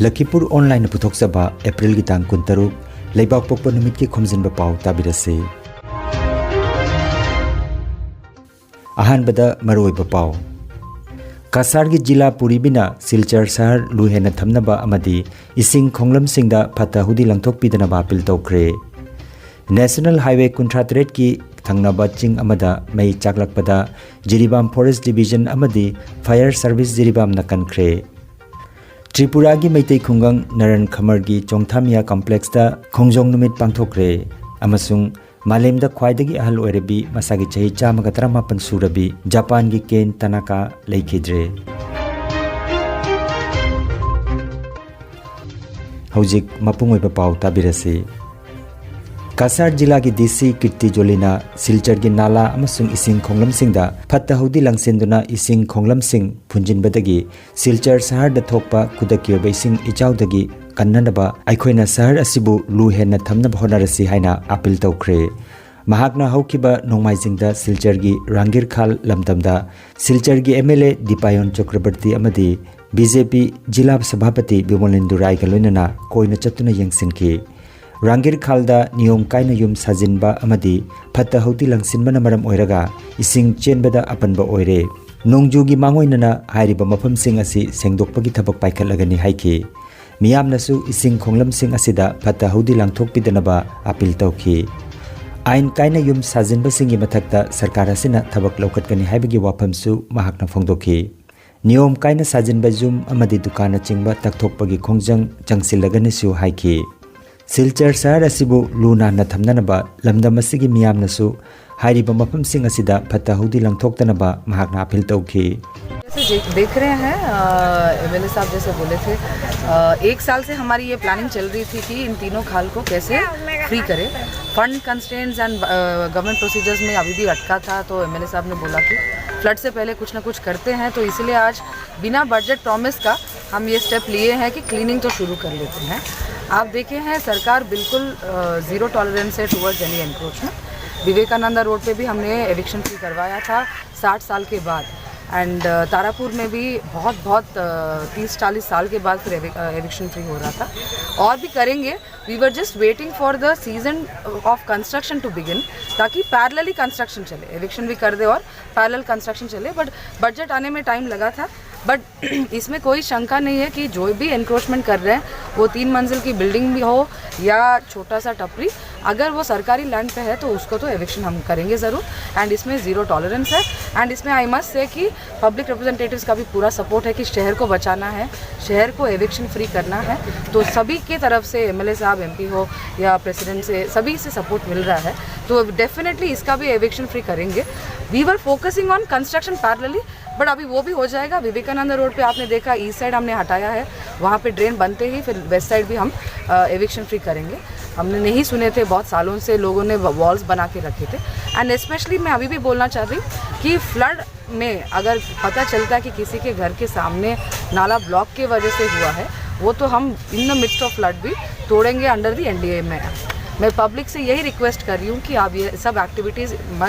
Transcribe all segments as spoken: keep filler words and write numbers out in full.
ꯂꯈꯤꯄꯨꯔ ꯑꯣꯟꯂꯥꯏꯟꯅ ꯄꯨꯊꯣꯛꯆꯕ ꯑꯦꯄ꯭ꯔꯤꯜꯒꯤ ꯇꯥꯡ ꯀꯨꯟꯇꯔꯨꯛ, ꯂꯩꯕꯥꯛꯄꯣꯛꯄ ꯅꯨꯃꯤꯠꯀꯤ ꯈꯣꯝꯖꯤꯟꯕ ꯄꯥꯎ ꯇꯥꯕꯤꯔꯁꯤ꯫ ꯑꯍꯥꯟꯕꯗ ꯃꯔꯨꯑꯣꯏꯕ ꯄꯥꯎ꯫ ꯀꯁꯥꯔꯒꯤ ꯖꯤꯂꯥ ꯄꯨꯔꯤꯕꯤꯅ ꯁꯤꯜꯆꯔ ꯁꯍꯔ ꯂꯨ ꯍꯦꯟꯅ ꯊꯝꯅꯕ ꯑꯃꯗꯤ ꯏꯁꯤꯡ ꯈꯣꯡꯂꯝꯁꯤꯡꯗ ꯐꯠꯇ ꯍꯥꯎꯗꯤ ꯂꯪꯊꯣꯛꯄꯤꯗꯅꯕ ꯑꯥꯄꯤꯜ ꯇꯧꯈ꯭ꯔꯦ꯫ ꯅꯦꯁꯅꯦꯜ ꯍꯥꯏꯋꯦ ꯀꯨꯟꯊ꯭ꯔꯥ ꯇꯔꯦꯠꯀꯤ ꯊꯪꯅꯕ ꯆꯤꯡ ꯑꯃꯗ ꯃꯩ ꯆꯥꯛꯂꯛꯄꯗ ꯖꯤꯔꯤꯕꯥꯝ ꯐꯣꯔꯦꯁ ꯗꯤꯕꯤꯖꯟ ꯑꯃꯗꯤ ꯐꯥꯌꯔ ꯁꯔꯚꯤꯁ ꯖꯤꯔꯤꯕꯥꯝꯅ ꯀꯟꯈ꯭ꯔꯦ꯫ ꯇ꯭ꯔꯤꯄꯨꯔꯥꯒꯤ ꯃꯩꯇꯩ ꯈꯨꯡꯒꯪ ꯅꯔꯟ ꯈꯃꯔꯒꯤ ꯆꯣꯡꯊꯥꯃꯤꯌꯥ ꯀꯝꯄ꯭ꯂꯦꯛꯁꯇ ꯈꯣꯡꯖꯣꯝ ꯅꯨꯃꯤꯠ ꯄꯥꯡꯊꯣꯛꯈ꯭ꯔꯦ ꯑꯃꯁꯨꯡ ꯃꯥꯂꯦꯝꯗ ꯈ꯭ꯋꯥꯏꯗꯒꯤ ꯑꯍꯜ ꯑꯣꯏꯔꯕꯤ, ꯃꯁꯥꯒꯤ ꯆꯍꯤ ꯆꯥꯝꯃꯒ ꯇꯔꯥꯃꯥꯄꯟ ꯁꯨꯔꯕꯤ ꯖꯄꯥꯟꯒꯤ ꯀꯦꯟ ꯇꯅꯥꯀꯥ ꯂꯩꯈꯤꯗ꯭ꯔꯦ꯫ ꯍꯧꯖꯤꯛ ꯃꯄꯨꯡ ꯑꯣꯏꯕ ꯄꯥꯎ ꯇꯥꯕꯤꯔꯁꯤ꯫ ꯀꯁꯥꯔ ꯖꯤꯂꯥꯒꯤ ꯗꯤ ꯁꯤ ꯀꯤꯔꯇꯤ ꯖꯣꯂꯤꯅ ꯁꯤꯜꯆꯔꯒꯤ ꯅꯥꯂꯥ ꯑꯃꯁꯨꯡ ꯏꯁꯤꯡ ꯈꯣꯡꯂꯝꯁꯤꯡꯗ ꯐꯠꯇ ꯍꯥꯎꯗꯤ ꯂꯪꯁꯤꯟꯗꯨꯅ ꯏꯁꯤꯡ ꯈꯣꯡꯂꯝꯁꯤꯡ ꯐꯨꯟꯖꯤꯟꯕꯗꯒꯤ ꯁꯤꯜꯆꯔ ꯁꯍꯔꯗ ꯊꯣꯛꯄ ꯈꯨꯗꯛꯀꯤ ꯑꯣꯏꯕ ꯏꯁꯤꯡ ꯏꯆꯥꯎꯗꯒꯤ ꯀꯟꯅꯅꯕ ꯑꯩꯈꯣꯏꯅ ꯁꯍꯔ ꯑꯁꯤꯕꯨ ꯂꯨ ꯍꯦꯟꯅ ꯊꯝꯅꯕ ꯍꯣꯠꯅꯔꯁꯤ ꯍꯥꯏꯅ ꯑꯥꯄꯤꯜ ꯇꯧꯈ꯭ꯔꯦ꯫ ꯃꯍꯥꯛꯅ ꯍꯧꯈꯤꯕ ꯅꯣꯡꯃꯥꯏꯖꯤꯡꯗ ꯁꯤꯜꯆꯔꯒꯤ ꯔꯥꯡꯒꯤꯔꯈꯥꯜ ꯂꯝꯗꯝꯗ ꯁꯤꯜꯆꯔꯒꯤ ꯑꯦꯝ ꯑꯦꯜ ꯑꯦ ꯗꯤꯄꯥꯌꯣꯟ ꯆꯀ꯭ꯔꯕꯔꯇꯤ ꯑꯃꯗꯤ ꯕꯤ ꯖꯦ ꯄꯤ ꯖꯤꯂꯥ ꯁꯚꯥꯄꯇꯤ ꯕꯤꯃꯣꯂꯦꯟꯗꯨ ꯔꯥꯏꯒ ꯂꯣꯏꯅꯅ ꯀꯣꯏꯅ ꯆꯠꯇꯨꯅ ꯌꯦꯡꯁꯤꯟꯈꯤ꯫ ꯔꯥꯡꯒꯤꯔꯈꯥꯜꯗ ꯅꯤꯌꯣꯝ ꯀꯥꯏꯅ ꯌꯨꯝ ꯁꯥꯖꯤꯟꯕ ꯑꯃꯗꯤ ꯐꯠꯇ ꯍꯥꯎꯗꯤ ꯂꯪꯁꯤꯟꯕꯅ ꯃꯔꯝ ꯑꯣꯏꯔꯒ ꯏꯁꯤꯡ ꯆꯦꯟꯕꯗ ꯑꯄꯟꯕ ꯑꯣꯏꯔꯦ꯫ ꯅꯣꯡꯖꯨꯒꯤ ꯃꯥꯡꯑꯣꯏꯅꯅ ꯍꯥꯏꯔꯤꯕ ꯃꯐꯝꯁꯤꯡ ꯑꯁꯤ ꯁꯦꯡꯗꯣꯛꯄꯒꯤ ꯊꯕꯛ ꯄꯥꯏꯈꯠꯂꯒꯅꯤ ꯍꯥꯏꯈꯤ꯫ ꯃꯤꯌꯥꯝꯅꯁꯨ ꯏꯁꯤꯡ ꯈꯣꯡꯂꯝꯁꯤꯡ ꯑꯁꯤꯗ ꯐꯠꯇ ꯍꯥꯎꯗꯤ ꯂꯪꯊꯣꯛꯄꯤꯗꯅꯕ ꯑꯥꯄꯤꯜ ꯇꯧꯈꯤ꯫ ꯑꯥꯏꯟ ꯀꯥꯏꯅ ꯌꯨꯝ ꯁꯥꯖꯤꯟꯕꯁꯤꯡꯒꯤ ꯃꯊꯛꯇ ꯁꯔꯀꯥꯔ ꯑꯁꯤꯅ ꯊꯕꯛ ꯂꯧꯈꯠꯀꯅꯤ ꯍꯥꯏꯕꯒꯤ ꯋꯥꯐꯝꯁꯨ ꯃꯍꯥꯛꯅ ꯐꯣꯡꯗꯣꯛꯈꯤ꯫ ꯅꯤꯌꯣꯝ ꯀꯥꯏꯅ ꯁꯥꯖꯤꯟꯕ ꯌꯨꯝ ꯑꯃꯗꯤ ꯗꯨꯀꯥꯟꯅꯆꯤꯡꯕ ꯇꯛꯊꯣꯛꯄꯒꯤ ꯈꯣꯡꯖꯪ ꯆꯪꯁꯤꯜꯂꯒꯅꯤꯁꯨ ꯍꯥꯏꯈꯤ꯫ ꯁꯤꯜꯆꯔ ꯁꯍꯔ ꯑꯁꯤꯕꯨ ꯂꯨ ꯅꯥꯟꯅ ꯊꯝꯅꯅꯕ ꯂꯝꯗꯝ ꯑꯁꯤꯒꯤ ꯃꯤꯌꯥꯝꯅꯁꯨ ꯍꯥꯏꯔꯤꯕ ꯃꯐꯝꯁꯤꯡ ꯑꯁꯤꯗ ꯐꯠꯇ ꯍꯥꯎꯗꯤ ꯂꯪꯊꯣꯛꯇꯅꯕ ꯃꯍꯥꯛꯅ ꯑꯥꯄꯤꯜ ꯇꯧꯈꯤ꯫ जैसे देख देख रहे हैं, एम एल ए साहब जैसे बोले थे, अ, एक साल से हमारी ये प्लानिंग चल रही थी कि इन तीनों खाल को कैसे फ्री करें। Fund constraints and government procedures में अभी भी अटका था, तो एम एल ए साहब ने बोला कि फ्लड से पहले कुछ ना कुछ करते हैं, तो इसीलिए आज बिना बजट प्रॉमिस का हम ये स्टेप लिए हैं कि क्लीनिंग तो शुरू कर लेते हैं। आप देखे हैं, सरकार बिल्कुल ज़ीरो टॉलरेंस है towards any encroachment. Vivekananda road पे भी हमने एविक्शन फ्री करवाया था साठ साल के बाद। एंड तारापुर में भी बहुत बहुत तीस चालीस साल के बाद फिर एविक्शन फ्री हो रहा था, और भी करेंगे। We were just waiting for the season of construction to begin, ताकि पैरेलली कंस्ट्रक्शन चले, एविक्शन भी कर दे और पैरेलल कंस्ट्रक्शन चले। बट बजट आने में टाइम लगा था। बट इसमें कोई शंका नहीं है कि जो भी एनक्रोचमेंट कर रहे हैं, वो तीन मंजिल की बिल्डिंग भी हो या छोटा सा टपरी, अगर वो सरकारी लैंड पे है तो उसको तो एविक्शन हम करेंगे ज़रूर। एंड इसमें ज़ीरो टॉलरेंस है। एंड इसमें आई मस्ट से कि पब्लिक रिप्रेजेंटेटिव्स का भी पूरा सपोर्ट है कि शहर को बचाना है, शहर को एविक्शन फ्री करना है। तो सभी की तरफ से, एमएलए साहब, एमपी हो या प्रेसिडेंट से, सभी से सपोर्ट मिल रहा है। तो डेफिनेटली इसका भी एविक्शन फ्री करेंगे। We were focusing on construction parallelly, but अभी वो भी हो जाएगा। विवेकानंद रोड पे आपने देखा, ईस्ट साइड हमने हटाया है, वहाँ पे ड्रेन बनते ही फिर वेस्ट साइड भी हम एविक्शन फ्री करेंगे। हमने नहीं सुने थे, बहुत सालों से लोगों ने वॉल्स बना के रखे थे। एंड स्पेशली मैं अभी भी बोलना चाह रही हूँ कि फ्लड में अगर पता चलता है कि किसी के घर के सामने नाला ब्लॉक की वजह से हुआ है, वो तो हम in the midst of flood भी तोड़ेंगे अंडर द एनडीए में। मैं पब्लिक से यही रिक्वेस्ट कर रही हूँ कि आप ये सब एक्टिविटीज़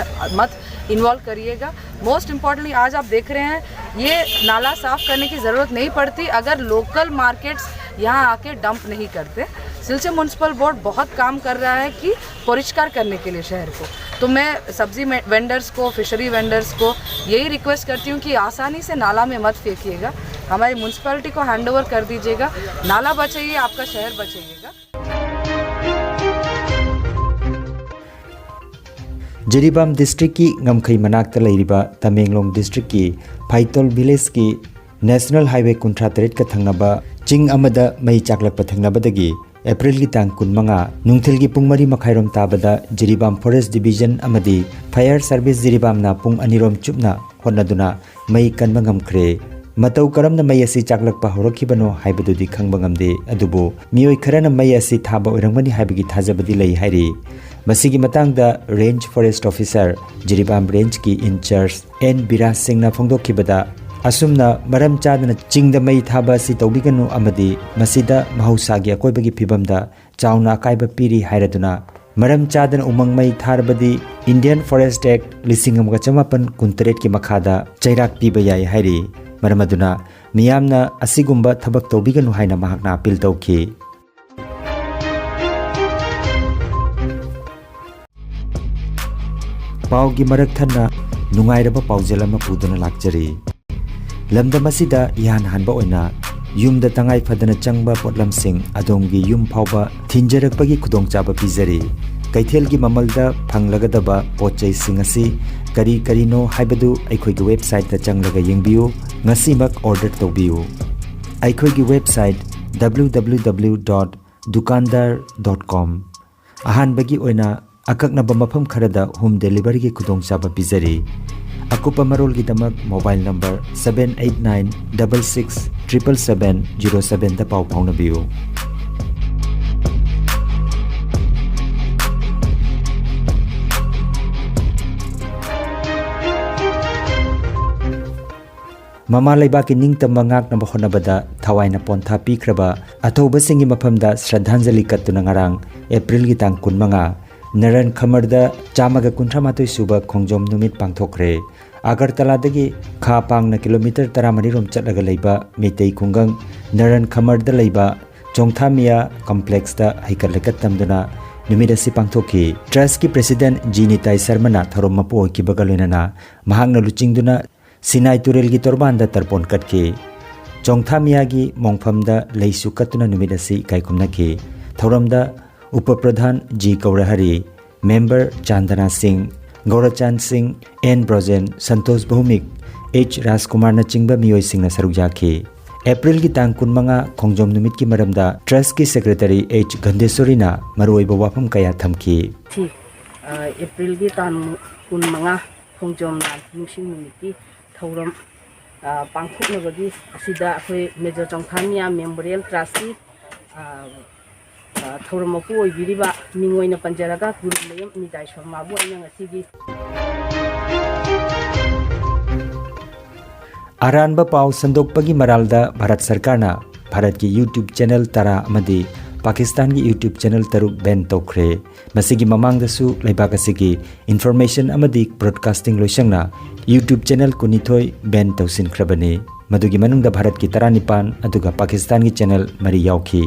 मत इन्वॉल्व करिएगा। मोस्ट इम्पॉर्टेंटली आज आप देख रहे हैं, ये नाला साफ करने की ज़रूरत नहीं पड़ती अगर लोकल मार्केट्स यहाँ आके डंप नहीं करते। सिलचर म्युनिसिपल बोर्ड बहुत काम कर रहा है कि परिष्कार करने के लिए शहर को। तो मैं सब्जी वेंडर्स को, फिशरी वेंडर्स को यही रिक्वेस्ट करती हूँ कि आसानी से नाला में मत फेंकिएगा, हमारी म्युनिसिपैलिटी को हैंडओवर कर दीजिएगा। नाला बचाइए, आपका शहर बचाइएगा। ꯖꯤꯔꯤꯕꯥꯝ ꯗꯤꯁꯇ꯭ꯔꯤꯛꯀꯤ ꯉꯝꯈꯩ ꯃꯅꯥꯛꯇ ꯂꯩꯔꯤꯕ ꯇꯃꯦꯡꯂꯣꯡ ꯗꯤꯁꯇ꯭ꯔꯤꯛꯀꯤ ꯐꯥꯏꯇꯣꯜ ꯚꯤꯂꯦꯖꯀꯤ ꯅꯦꯁꯅꯦꯜ ꯍꯥꯏꯋꯦ ꯀꯨꯟꯊ꯭ꯔꯥ ꯇꯔꯦꯠꯀ ꯊꯪꯅꯕ ꯆꯤꯡ ꯑꯃꯗ ꯃꯩ ꯆꯥꯛꯂꯛꯄ ꯊꯦꯡꯅꯕꯗꯒꯤ ꯑꯦꯄ꯭ꯔꯤꯜꯒꯤ ꯇꯥꯡ ꯀꯨꯟꯃꯉꯥ ꯅꯨꯡꯊꯤꯜꯒꯤ ꯄꯨꯡ ꯃꯔꯤ ꯃꯈꯥꯏꯔꯣꯝ ꯇꯥꯕꯗ ꯖꯤꯔꯤꯕꯥꯝ ꯐꯣꯔꯦꯁ ꯗꯤꯕꯤꯖꯟ ꯑꯃꯗꯤ ꯐꯥꯌꯔ ꯁꯔꯚꯤꯁ ꯖꯤꯔꯤꯕꯥꯝꯅ ꯄꯨꯡ ꯑꯅꯤꯔꯣꯝ ꯆꯨꯞꯅ ꯍꯣꯠꯅꯗꯨꯅ ꯃꯩ ꯀꯟꯕ ꯉꯝꯈ꯭ꯔꯦ꯫ ꯃꯇꯧ ꯀꯔꯝꯅ ꯃꯩ ꯑꯁꯤ ꯆꯥꯛꯂꯛꯄ ꯍꯧꯔꯛꯈꯤꯕꯅꯣ ꯍꯥꯏꯕꯗꯨꯗꯤ ꯈꯪꯕ ꯉꯝꯗꯦ, ꯑꯗꯨꯕꯨ ꯃꯤꯑꯣꯏ ꯈꯔꯅ ꯃꯩ ꯑꯁꯤ ꯊꯥꯕ ꯑꯣꯏꯔꯝꯒꯅꯤ ꯍꯥꯏꯕꯒꯤ ꯊꯥꯖꯕꯗꯤ ꯂꯩ ꯍꯥꯏꯔꯤ꯫ ꯃꯁꯤꯒꯤ ꯃꯇꯥꯡꯗ ꯔꯦꯟꯖ ꯐꯣꯔꯦꯁ꯭ꯠ ꯑꯣꯐꯤꯁꯥꯔ, ꯖꯤꯔꯤꯕꯥꯝ ꯔꯦꯟꯖꯀꯤ ꯏꯟꯆꯥꯔꯖ ꯑꯦꯟ ꯕꯤꯔꯥꯖ ꯁꯤꯡꯅ ꯐꯣꯡꯗꯣꯛꯈꯤꯕꯗ, ꯑꯁꯨꯝꯅ ꯃꯔꯝ ꯆꯥꯗꯅ ꯆꯤꯡꯗ ꯃꯩ ꯊꯥꯕ ꯑꯁꯤ ꯇꯧꯕꯤꯒꯅꯨ ꯑꯃꯗꯤ ꯃꯁꯤꯗ ꯃꯍꯧꯁꯥꯒꯤ ꯑꯀꯣꯏꯕꯒꯤ ꯐꯤꯕꯝꯗ ꯆꯥꯎꯅ ꯑꯀꯥꯏꯕ ꯄꯤꯔꯤ ꯍꯥꯏꯔꯗꯨꯅ ꯃꯔꯝ ꯆꯥꯗꯅ ꯎꯃꯪ ꯃꯩ ꯊꯥꯔꯕꯗꯤ Indian Forest Act ꯂꯤꯁꯤꯡ ꯑꯃꯒ ꯆꯃꯥꯄꯟ ꯀꯨꯟꯇꯔꯦꯠꯀꯤ ꯃꯈꯥꯗ ꯆꯩꯔꯥꯛ ꯄꯤꯕ ꯌꯥꯏ ꯍꯥꯏꯔꯤ꯫ ꯃꯔꯝ ꯑꯗꯨꯅ ꯃꯤꯌꯥꯝꯅ ꯑꯁꯤꯒꯨꯝꯕ ꯊꯕꯛ ꯇꯧꯕꯤꯒꯅꯨ ꯍꯥꯏꯅ ꯃꯍꯥꯛꯅ ꯑꯄꯤꯜ ꯇꯧꯈꯤ꯫ ꯄꯥꯎꯒꯤ ꯃꯔꯛ ꯊꯠꯅ ꯅꯨꯡꯉꯥꯏꯔꯕ ꯄꯥꯎꯖꯦꯜ ꯑꯃ ꯄꯨꯗꯨꯅ ꯂꯥꯛꯆꯔꯤ꯫ ꯂꯝꯗꯝ ꯑꯁꯤꯗ ꯏꯍꯥꯟ ꯍꯥꯟꯕ ꯑꯣꯏꯅ ꯌꯨꯝꯗ ꯇꯉꯥꯏ ꯐꯗꯅ ꯆꯪꯕ ꯄꯣꯠꯂꯝꯁꯤꯡ ꯑꯗꯣꯝꯒꯤ ꯌꯨꯝ ꯐꯥꯎꯕ ꯊꯤꯟꯖꯔꯛꯄꯒꯤ ꯈꯨꯗꯣꯡꯆꯥꯕ ꯄꯤꯖꯔꯤ꯫ ꯀꯩꯊꯦꯜꯒꯤ ꯃꯃꯜꯗ ꯐꯪꯂꯒꯗꯕ ꯄꯣꯠ ꯆꯩꯁꯤꯡ ꯑꯁꯤ ꯀꯔꯤ ꯀꯔꯤꯅꯣ ꯍꯥꯏꯕꯗꯨ ꯑꯩꯈꯣꯏꯒꯤ websiteꯇ ꯆꯪꯂꯒ ꯌꯦꯡꯕꯤꯌꯨ꯫ ꯉꯁꯤꯃꯛ order ꯇꯧꯕꯤꯌꯨ꯫ ꯑꯩꯈꯣꯏꯒꯤ website W W W dot dukandar dot com꯫ ꯑꯍꯥꯟꯕꯒꯤ ꯑꯣꯏꯅ ꯑꯀꯛꯅꯕ ꯃꯐꯝ ꯈꯔꯗ home deliveryꯒꯤ ꯈꯨꯗꯣꯡꯆꯥꯕ ꯄꯤꯖꯔꯤ꯫ ꯑꯀꯨꯞꯄ ꯃꯔꯣꯜꯒꯤꯗꯃꯛ mobile number seven eight nine double six triple seven zero sevenꯗ ꯄꯥꯎ ꯐꯥꯎꯅꯕꯤꯌꯨ꯫ ꯃꯃꯥ ꯂꯩꯕꯥꯛꯀꯤ ꯅꯤꯡꯇꯝꯕ ꯉꯥꯛꯅꯕ ꯍꯣꯠꯅꯕꯗ ꯊꯋꯥꯏꯅ ꯄꯣꯟꯊꯥ ꯄꯤꯈ꯭ꯔꯕ ꯑꯊꯧꯕꯁꯤꯡꯒꯤ ꯃꯐꯝꯗ ꯁ꯭ꯔꯗꯥꯟꯖꯂꯤ ꯀꯠꯇꯨꯅ ꯉꯔꯥꯡ Aprilꯒꯤ ꯇꯥꯡ ꯀꯨꯟꯃꯉꯥ, ꯅꯔꯟ ꯈꯃꯔꯗ ꯆꯥꯝꯃꯒ ꯀꯨꯟꯊ꯭ꯔꯥ ꯃꯥꯊꯣꯏ ꯁꯨꯕ ꯈꯣꯡꯖꯣꯝ ꯅꯨꯃꯤꯠ ꯄꯥꯡꯊꯣꯛꯈ꯭ꯔꯦ꯫ ꯑꯒꯔꯇꯂꯥꯗꯒꯤ ꯈꯥ ꯄꯥꯡꯅ kilometre ꯇꯔꯥꯃꯔꯤ ꯔꯣꯝ ꯆꯠꯂꯒ ꯂꯩꯕ ꯃꯤꯇꯩ ꯈꯨꯡꯒꯪ ꯅꯔꯟ ꯈꯃꯔꯗ ꯂꯩꯕ ꯆꯣꯡꯊꯥꯃꯤꯌꯥ complexꯇ ꯍꯩꯀꯠ ꯂꯩꯀꯠ ꯇꯝꯗꯨꯅ ꯅꯨꯃꯤꯠ ꯑꯁꯤ ꯄꯥꯡꯊꯣꯛꯈꯤ꯫ Trustꯀꯤ President ꯖꯤ ꯅꯤꯇꯥꯏ ꯁꯔꯃꯅ ꯊꯧꯔꯝ ꯃꯄꯨ ꯑꯣꯏꯈꯤꯕꯒ ꯂꯣꯏꯅꯅ ꯃꯍꯥꯛꯅ ꯂꯨꯆꯤꯡꯗꯨꯅ ꯁꯤꯅꯥꯏ ꯇꯨꯔꯦꯜꯒꯤ ꯇꯣꯔꯕꯥꯟꯗ ꯇꯔꯄꯣꯟ ꯀꯠꯈꯤ꯫ ꯆꯣꯡꯊꯥꯃꯤꯌꯥꯒꯤ ꯃꯣꯡꯐꯝꯗ ꯂꯩꯁꯨ ꯀꯠꯇꯨꯅ ꯅꯨꯃꯤꯠ ꯑꯁꯤ ꯏꯀꯥꯏ ꯈꯨꯝꯅꯈꯤ꯫ ꯊꯧꯔꯝꯗ ꯎꯄ ꯄ꯭ꯔꯙꯥꯟ ꯖꯤ ꯒꯧꯔꯍꯔꯤ, member ꯆꯥꯟꯗꯅꯥ ꯁꯤꯡ, ꯒꯧꯔꯆꯥꯟ ꯁꯤꯡ, ꯑꯦꯟ ꯕ꯭ꯔꯣꯖꯦꯟ, ꯁꯟꯇꯣꯁ ꯚꯧꯃꯤꯛ, ꯑꯩꯆ ꯔꯥꯖꯀꯨꯃꯥꯔꯅꯆꯤꯡꯕ ꯃꯤꯑꯣꯏꯁꯤꯡꯅ ꯁꯔꯨꯛ ꯌꯥꯈꯤ꯫ Aprilꯒꯤ ꯇꯥꯡ ꯀꯨꯟꯃꯉꯥ ꯈꯣꯡꯖꯣꯝ ꯅꯨꯃꯤꯠꯀꯤ ꯃꯔꯝꯗ Trustꯀꯤ Secretary ꯑꯩꯆ ꯘꯟꯗꯦꯁꯣꯔꯤꯅ ꯃꯔꯨꯑꯣꯏꯕ ꯋꯥꯐꯝ ꯀꯌꯥ ꯊꯝꯈꯤ꯫ ꯁꯤ, ꯑ, Aprilꯒꯤ ꯇꯥꯡ ꯀꯨꯟꯃꯉꯥ ꯈꯣꯡꯖꯣꯝ ꯂꯥꯟ ꯅꯤꯡꯁꯤꯡ ꯅꯨꯃꯤꯠꯀꯤ ꯊꯧꯔꯝ, ꯑ, ꯄꯥꯡꯊꯣꯛꯅꯕꯒꯤ ꯑꯁꯤꯗ ꯑꯩꯈꯣꯏ Major ꯆꯣꯡꯊꯥꯃꯤꯌꯥ Memorial Trustꯀꯤ, ꯑ, ꯑ, ꯊꯧꯔꯝ ꯃꯄꯨ ꯑꯣꯏꯕꯤꯔꯤꯕ ꯃꯤꯡ ꯑꯣꯏꯅ ꯄꯟꯖꯔꯒ ꯒꯨꯔꯨ ꯃꯌꯨꯝ ꯅꯤꯇꯥꯏ ꯁꯔꯃꯥꯕꯨ ꯑꯩꯅ ꯉꯁꯤꯒꯤ ꯑꯔꯥꯟꯕ ꯄꯥꯎ ꯁꯟꯗꯣꯛꯄꯒꯤ ꯃꯔꯥꯜꯗ ꯚꯥꯔꯠ ꯁꯔꯀꯥꯔꯅ ꯚꯥꯔꯠꯀꯤ YouTube channel ꯇꯔꯥ ꯑꯃꯗꯤ ꯄꯥꯀꯤꯁꯇꯥꯟꯒꯤ YouTube ꯆꯦꯅꯦꯜ ꯇꯔꯨꯛ ꯕꯦꯟ ꯇꯧꯈ꯭ꯔꯦ꯫ ꯃꯁꯤꯒꯤ ꯃꯃꯥꯡꯗꯁꯨ ꯂꯩꯕꯥꯛ ꯑꯁꯤꯒꯤ ꯏꯟꯐꯣꯔꯃꯦꯁꯟ ꯑꯃꯗꯤ ꯕ꯭ꯔꯣꯗꯀꯥꯁꯇꯤꯡ ꯂꯣꯏꯁꯪꯅ YouTube ꯆꯦꯅꯦꯜ ꯀꯨꯟꯅꯤꯊꯣꯏ ꯕꯦꯟ ꯇꯧꯁꯤꯟꯈ꯭ꯔꯕꯅꯤ꯫ ꯃꯗꯨꯒꯤ ꯃꯅꯨꯡꯗ ꯚꯥꯔꯠꯀꯤ ꯇꯔꯥꯅꯤꯄꯥꯟ ꯑꯗꯨꯒ ꯄꯥꯀꯤꯁꯇꯥꯟꯒꯤ ꯆꯦꯅꯦꯜ ꯃꯔꯤ ꯌꯥꯎꯈꯤ꯫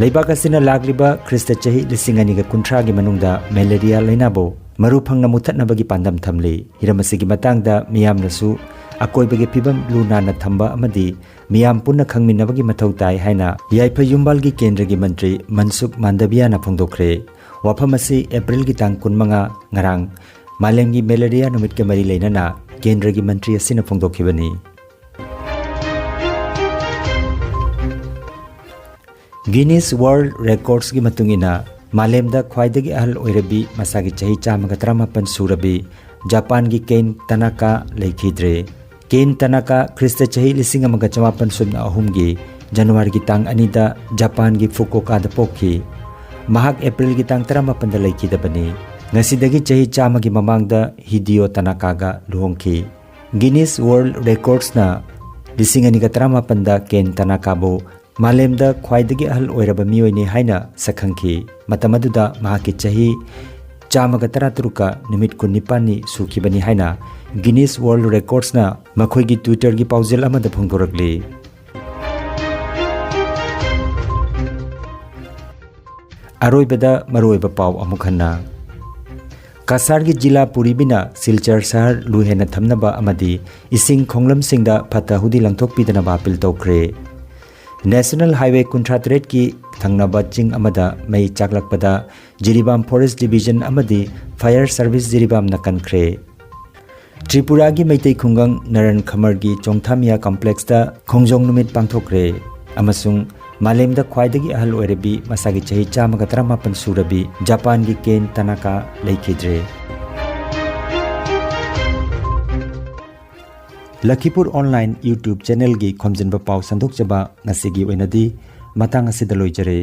ꯂꯩꯕꯥꯛ ꯑꯁꯤꯅ ꯂꯥꯛꯂꯤꯕ ꯈ꯭ꯔꯤꯁꯇ ꯆꯍꯤ ꯂꯤꯁꯤꯡ ꯑꯅꯤꯒ ꯀꯨꯟꯊ꯭ꯔꯥꯒꯤ ꯃꯅꯨꯡꯗ ꯃꯦꯂꯦꯔꯤꯌꯥ ꯂꯥꯏꯅꯥꯕꯨ ꯃꯔꯨ ꯐꯪꯅ ꯃꯨꯊꯠꯅꯕꯒꯤ ꯄꯥꯟꯗꯝ ꯊꯝꯂꯤ꯫ ꯍꯤꯔꯝ ꯑꯁꯤꯒꯤ ꯃꯇꯥꯡꯗ ꯃꯤꯌꯥꯝꯅꯁꯨ ꯑꯀꯣꯏꯕꯒꯤ ꯐꯤꯕꯝ ꯂꯨ ꯅꯥꯟꯅ ꯊꯝꯕ ꯑꯃꯗꯤ ꯃꯤꯌꯥꯝ ꯄꯨꯟꯅ ꯈꯪꯃꯤꯟꯅꯕꯒꯤ ꯃꯊꯧ ꯇꯥꯏ ꯍꯥꯏꯅ ꯌꯥꯏꯐ ꯌꯨꯝꯕꯥꯜꯒꯤ ꯀꯦꯟꯗ꯭ꯔꯒꯤ ꯃꯟꯇ꯭ꯔꯤ ꯃꯟꯁꯨꯈ ꯃꯥꯟꯗꯕꯤꯌꯥꯅ ꯐꯣꯡꯗꯣꯛꯈ꯭ꯔꯦ꯫ ꯋꯥꯐꯝ ꯑꯁꯤ ꯑꯦꯄ꯭ꯔꯤꯜꯒꯤ ꯇꯥꯡ ꯀꯨꯟꯃꯉꯥ, ꯉꯔꯥꯡ, ꯃꯥꯂꯦꯝꯒꯤ ꯃꯦꯂꯦꯔꯤꯌꯥ ꯅꯨꯃꯤꯠꯀ ꯃꯔꯤ ꯂꯩꯅꯅ ꯀꯦꯟꯗ꯭ꯔꯒꯤ ꯃꯟꯇ꯭ꯔꯤ ꯑꯁꯤꯅ ꯐꯣꯡꯗꯣꯛꯈꯤꯕꯅꯤ꯫ Guinness World Recordsꯀꯤ ꯃꯇꯨꯡ ꯏꯟꯅ, ꯃꯥꯂꯦꯝꯗ ꯈ꯭ꯋꯥꯏꯗꯒꯤ ꯑꯍꯜ ꯑꯣꯏꯔꯕꯤ, ꯃꯁꯥꯒꯤ ꯆꯍꯤ ꯆꯥꯝꯃꯒ ꯇꯔꯥꯃꯥꯄꯟ ꯁꯨꯔꯕꯤ ꯖꯄꯥꯟꯒꯤ ꯀꯦꯟ ꯇꯅꯥꯀꯥ ꯂꯩꯈꯤꯗ꯭ꯔꯦ꯫ ꯀꯦꯟ ꯇꯅꯥꯀꯥ ꯈ꯭ꯔꯤꯁꯇ ꯆꯍꯤ ꯂꯤꯁꯤꯡ ꯑꯃꯒ ꯆꯃꯥꯄꯟ ꯁꯨꯞꯅ ꯑꯍꯨꯝꯒꯤ ꯖꯅꯋꯥꯔꯤꯒꯤ ꯇꯥꯡ ꯑꯅꯤꯗ ꯖꯄꯥꯟꯒꯤ ꯐꯨꯀꯣꯀꯥꯗ ꯄꯣꯛꯈꯤ꯫ ꯃꯍꯥꯛ ꯑꯦꯄ꯭ꯔꯤꯜꯒꯤ ꯇꯥꯡ ꯇꯔꯥꯃꯥꯄꯟꯗ ꯂꯩꯈꯤꯗꯕꯅꯤ꯫ ꯉꯁꯤꯗꯒꯤ ꯆꯍꯤ ꯆꯥꯝꯃꯒꯤ ꯃꯃꯥꯡꯗ ꯍꯤꯗꯤꯌꯣ ꯇꯅꯥꯀꯥꯒ ꯂꯨꯍꯣꯡꯈꯤ꯫ Guinness World Recordsꯅ ꯂꯤꯁꯤꯡ ꯑꯅꯤꯒ ꯇꯔꯥꯃꯥꯄꯟꯗ ꯀꯦꯟ ꯇꯅꯥꯀꯥꯕꯨ ꯃꯥꯂꯦꯝꯗ ꯈ꯭ꯋꯥꯏꯗꯒꯤ ꯑꯍꯜ ꯑꯣꯏꯔꯕ ꯃꯤꯑꯣꯏꯅꯤ ꯍꯥꯏꯅ ꯁꯛꯈꯪꯈꯤ꯫ ꯃꯇꯝ ꯑꯗꯨꯗ ꯃꯍꯥꯛꯀꯤ ꯆꯍꯤ ꯆꯥꯝꯃꯒ ꯇꯔꯥꯇꯔꯨꯛꯀ ꯅꯨꯃꯤꯠ ꯀꯨꯟꯅꯤꯄꯥꯟꯅꯤ ꯁꯨꯈꯤꯕꯅꯤ ꯍꯥꯏꯅ Guinness World Recordsꯅ ꯃꯈꯣꯏꯒꯤ Twitterꯒꯤ ꯄꯥꯎꯖꯦꯜ ꯑꯃꯗ ꯐꯣꯡꯗꯣꯔꯛꯂꯤ꯫ ꯑꯔꯣꯏꯕꯗ ꯃꯔꯨꯑꯣꯏꯕ ꯄꯥꯎ ꯑꯃꯨꯛ ꯍꯟꯅ꯫ ꯀꯁꯥꯔꯒꯤ ꯖꯤꯂꯥ ꯄꯨꯔꯤꯕꯤꯅ ꯁꯤꯜꯆꯔ ꯁꯍꯔ ꯂꯨ ꯍꯦꯟꯅ ꯊꯝꯅꯕ ꯑꯃꯗꯤ ꯏꯁꯤꯡ ꯈꯣꯡꯂꯝꯁꯤꯡꯗ ꯐꯠꯇ ꯍꯥꯎꯗꯤ ꯂꯪꯊꯣꯛꯄꯤꯗꯅꯕ ꯑꯥꯄꯤꯜ ꯇꯧꯈ꯭ꯔꯦ꯫ ꯅꯦꯁꯅꯦꯜ ꯍꯥꯏꯋꯦ ꯀꯨꯟꯊ꯭ꯔꯥ ꯇꯔꯦꯠꯀꯤ ꯊꯪꯅꯕ ꯆꯤꯡ ꯑꯃꯗ ꯃꯩ ꯆꯥꯛꯂꯛꯄꯗ ꯖꯤꯔꯤꯕꯥꯝ ꯐꯣꯔꯦꯁ ꯗꯤꯕꯤꯖꯟ ꯑꯃꯗꯤ ꯐꯥꯌꯔ ꯁꯔꯚꯤꯁ ꯖꯤꯔꯤꯕꯥꯝꯅ ꯀꯟꯈ꯭ꯔꯦ꯫ ꯇ꯭ꯔꯤꯄꯨꯔꯥꯒꯤ ꯃꯩꯇꯩ ꯈꯨꯡꯒꯪ ꯅꯔꯟ ꯈꯃꯔꯒꯤ ꯆꯣꯡꯊꯥꯃꯤꯌꯥ ꯀꯝꯄ꯭ꯂꯦꯛꯁꯇ ꯈꯣꯡꯖꯣꯝ ꯅꯨꯃꯤꯠ ꯄꯥꯡꯊꯣꯛꯈ꯭ꯔꯦ ꯑꯃꯁꯨꯡ ꯃꯥꯂꯦꯝꯗ ꯈ꯭ꯋꯥꯏꯗꯒꯤ ꯑꯍꯜ ꯑꯣꯏꯔꯕꯤ, ꯃꯁꯥꯒꯤ ꯆꯍꯤ ꯆꯥꯝꯃꯒ ꯇꯔꯥꯃꯥꯄꯟ ꯁꯨꯔꯕꯤ ꯖꯄꯥꯟꯒꯤ ꯀꯦꯟ ꯇꯅꯥꯀꯥ ꯂꯩꯈꯤꯗ꯭ꯔꯦ꯫ ꯂꯈꯤꯄꯨꯔ ꯑꯣꯟꯂꯥꯏꯟ YouTube ꯆꯦꯅꯦꯜꯒꯤ ꯈꯣꯝꯖꯤꯟꯕ ꯄꯥꯎ ꯁꯟꯗꯣꯛꯆꯕ ꯉꯁꯤꯒꯤ ꯑꯣꯏꯅꯗꯤ ꯃꯇꯥꯡ ꯑꯁꯤꯗ ꯂꯣꯏꯖꯔꯦ꯫